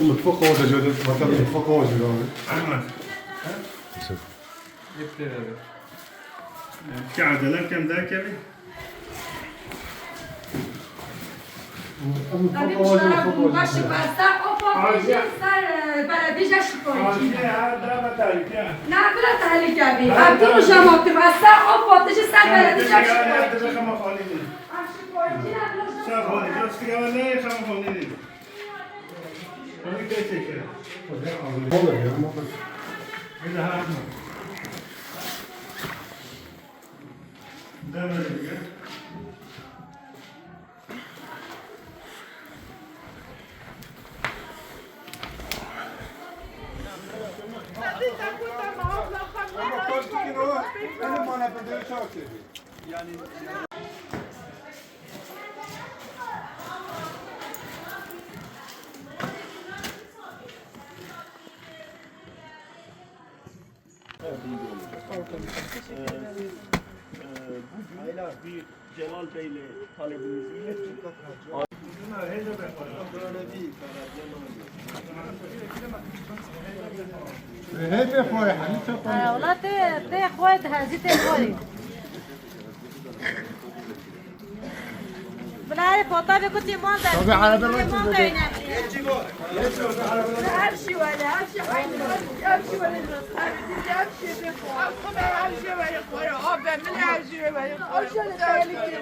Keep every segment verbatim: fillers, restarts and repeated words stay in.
Mutfak hava da geldi. Bakalım mutfak hava geldi abi. Ahmet. Yusuf. Ki acele kem derkevî. Tabii muştara bu başı varsa o patlıcı ser, e, belediye şikoyacı. Ne kadar tehlike abi. Abi bu jamaktır varsa o patlıcı ser belediye şikoyacı. Şikoyacı ne kadar jamaktır. Bugün bir Celal Bey'le talebimizi ilettik. Hep hep var yani. Wala tê, tê xwe dihezî tê xwarî. Bila erê pota bê ku tî mal de. Tabii arada var. Mal de önemli. Her şey var ya, her şey aynı. Her şey var ya. Her şey var ya. Her şey var ya. Abi, her şey var ya. Her şey var ya.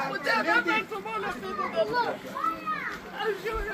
Bu da ben, ben tamam lafı da Allah. Her şey var ya.